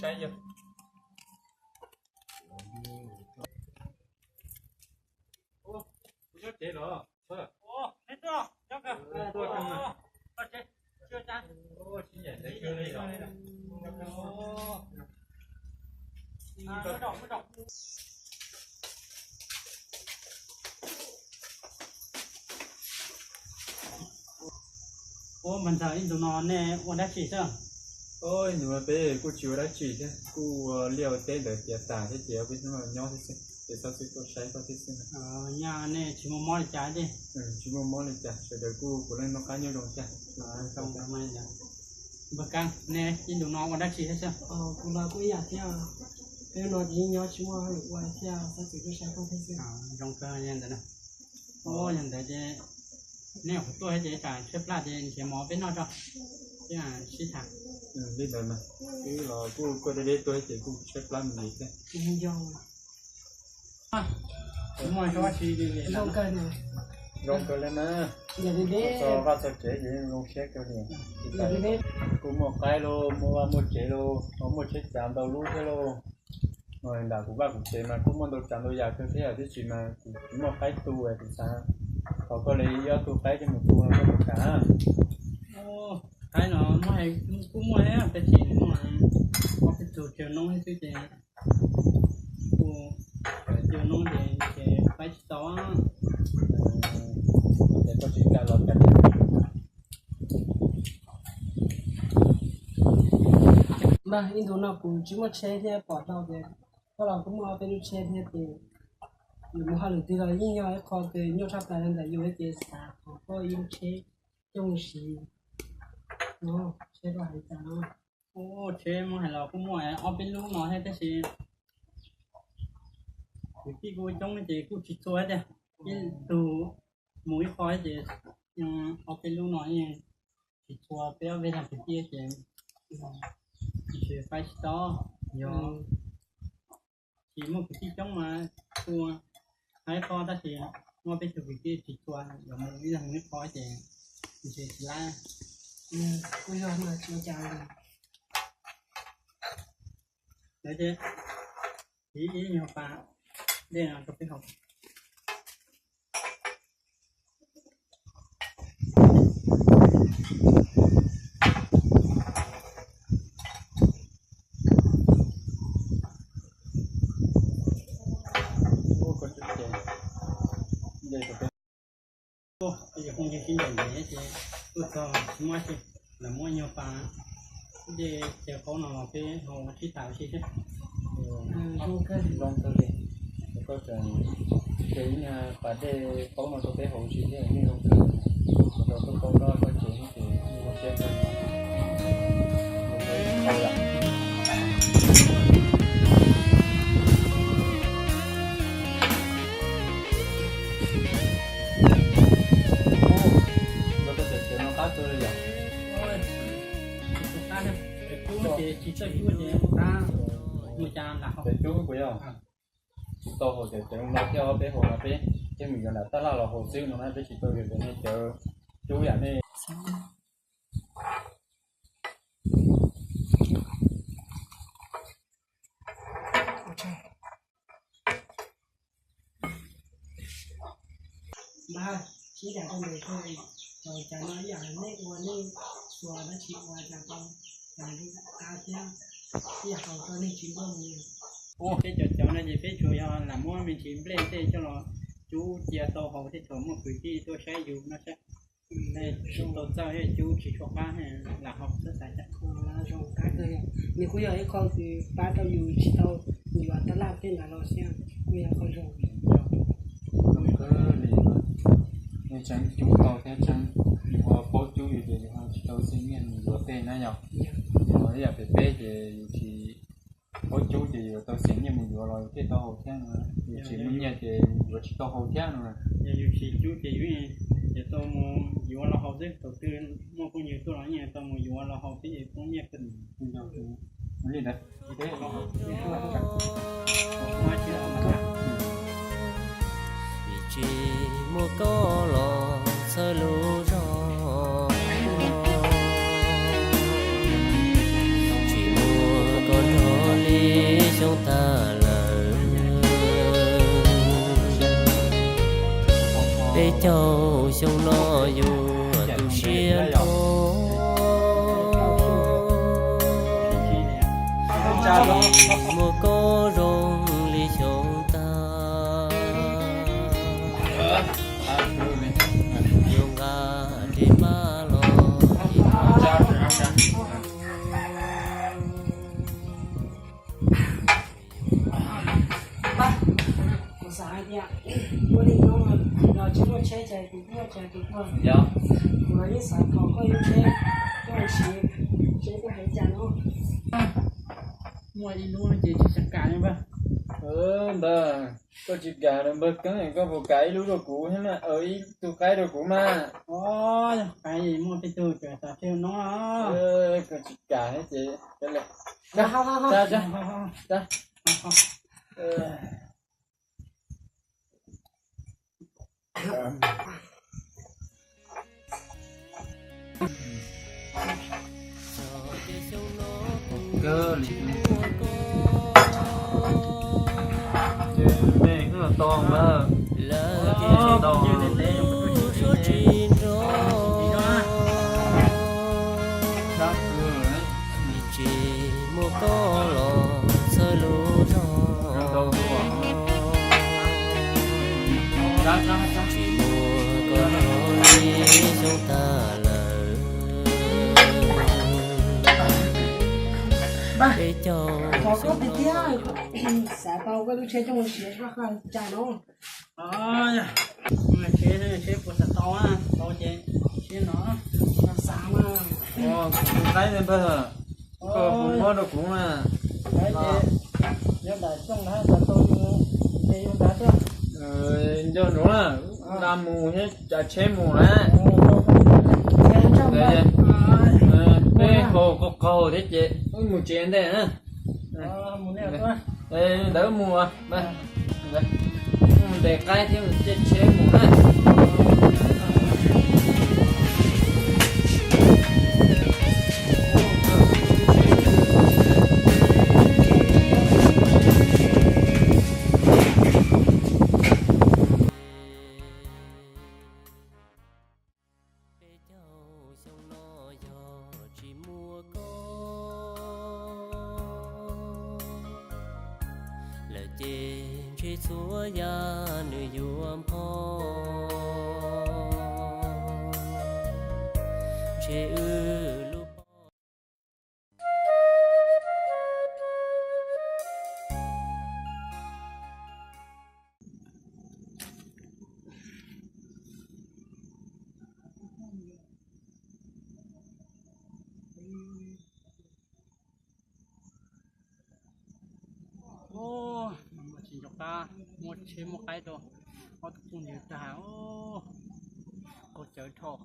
Saib yog. Ua, kuv nyob tsev los. Ua, mas ntawm ib ntus no nej ua dab tsi xwb? Oj, nws peb kuj tsis ua dab tsi thiab, kuj ua liaj ua teb ntawd tiav tas thiab ces peb hnub no nyob thiab xwb, ces xov xwm tuaj saib koj thiab xwb. Nyaj nej tsis muaj mob li cas thiab? Tsis muaj mob li cas, sawv daws kuj puav leej noj qab nyob zoo thiab. Npawg Kab, nej ib ntus no ua dab tsi thiab xwb? Kuv los kuj ib yam thiab, peb no ces yeej nyob tsis muaj hauj lwm ua thiab, xov xwm tuaj saib koj thiab xwb. Zoo kawg li ntawd. Ua, yog ntawd ces nej qhuav tuaj thiab ces tsam tshaib plab ces nrhiav mov peb noj tso, thiab sib tham. Li ntawd mas, wb los kuj koj deb deb tuaj ces kuj tshaib plab me ntsis thiab. Kuv muaj zoo kawg li na. Txog vaj txog tsev ces zoo siab kawg li. Kuj muaj qaib lauj, muaj vaj muaj tsev lauj, muaj tsheb tsav ntau lub thiab lauj. Nram kuv vaj kuv tsev mas kuj muaj ntau tsav ntau yam kawg thiab, tab sis mas kuv tsis muaj qaib tu es kuv xav thov koj li ib ob tug qaib coj mus tu no koj puas kam? Qaib no kuj muaj thiab, tab sis muaj ob peb tug cog noob thiab xwb ces kuj cog noob ces, ces qaib tsis tau. Ces koj tsis kam los kam. Npawg, ib ntus no kuv tsis muaj tsheb thiab pom tau tias koj los kuj muaj ob peb lub tsheb thiab ces yus mus hauj lwm twg los yeej yog ib qho kws nyuaj tshaj plaws rau ntawm yus ces xav thov koj ib lub tsheb coj mus siv no, seb koj hais li cas no. Ua, tsheb muab hais los kuj muaj ob peb lub no thiab tab sis kwv tij kuj coob ces kuj tsis txhua tiag. Ib tug mus ib qho ces ob peb lub no yeej tsis txhua, peb ob peb leeg kwv tij ces tsis faib tsis tau. Yog tsis muaj kwv tij coob mas kuj faib qho tab sis muaj peb tug kwv tij tsis txhua, yog mus ib leeg mus ib qho ces ntshe tsis laib. Kuj yog mas tsis ua cas li. Lawv ces ib nyuag pas dej no rau peb haus. Ces tuaj txog tsis muaj tsi, lawv muab nyuag pas dej cia qaub no los peb haus sib tham ua si thiab. Zoo kawg li, koj tseem cia ib nyuag pas dej qaub no rau peb haus ua si thiab, yeej zoo kawg. Rau koj paub koj tseem ces zoo siab kawg. Koj tseem tsev no qab tuag li yom? Cub ces tsis txawj cub ces qab mus cas lam haus. Cub puas yog? Tsis tau haus cov cawv no thiab, peb haus no peb thiaj mus yuav nram tab laj los haus xwb no na, peb tsis tau yuav cov nej cawv cub yam nej. Npawg, sib tham rau ntawm koj, cas no ib yam nej ua nej xuas dab tsi ua cas tau tas zoo qab thiab, ib yam haus rau nej tsis npaj mus. Peb cov cawv no ces peb tsuas yog lam muab me ntsis nplej tej coj los cub cia tau haus thiab thaum muaj kwv tij tuaj saib yus no saib. Tsis tau txawj thiab cub tsis tshua qab, lam haus xwb tas. Zoo qab kawg li. Nws kuj yog ib qho kws pab rau yus tsis tau mus yuav tab laj tej ntawd los xwb, kuj yog qho zoo. Zoo kawg li. Nej tseem cub tau thiab tseem, yus ho paub cub yus ces yus ho tsis tau txom nyem mus yuav tej na yom. Yog ib yam pem peb ces yus tsis paub cub ces yus tau txom nyem mus yuav los yus thiaj tau haus thiab no. Yus tsis muaj nyiaj ces yus yuav tsis tau haus thiab no. Yog yus tsis cub ces yus yuav tau mus yuav los haus xwb, thaum twg muaj phooj ywg tuaj los yeej tau mus yuav los haus thiab es poob nyiaj kawg. Li ntawd. Vim tsis muaj koj los txhawj lub zog, tsis muaj koj nrog tag lawm. Peb caug xyoo no yuav tu siab nrho, muaj koj zoo li xyoo tag. Yuav nqa dej mab los ces Kuv xav hais tias ua li no los tsis muaj tsheb ces kuv tuaj ces kuv tuaj. Kuv los yeej xav thov koj ib tsheb coj mus siv, seb koj hais cas no. Muaj ib lub ces tsis kam li npawg. Ntawd koj tsis kam los npawg Keeb, koj puas kam ib lub rau kuv thiab mas, ib tug qaib rau kuv mas. Yog qaib muaj peb tug ces xav thiaj no. Koj tsis kam thiab ces Kawg li. Ces me los tau npawg. Tsis muaj koj los txhawj lub zog, tsis muaj koj los xyoo tag lawm. Peb caug xyoo no xav tau koj lub tsheb coj mus siv koj hais cas no. Tsheb, tsheb puas xav tau, tau ces siv no. Xav mas. Kuv qaib ne npawg, koj puas muab rau kuv mas. Nco ntsoov na, nqa mus thiab tsav tsheb mus na. Peb haus qaug qaug thiab ces wb mus tsev ntej na. Ntawd mus, mus ntes qaib thiab mus caij tsheb mus na. Peb caug xyoo no yog tsis muaj koj lawm ces ntshe txhua yam nws yuav npho, ntshe wb lub poj Muaj tsheb muaj qaib rau ob tug phooj ywg tag, qaug cawv dhau.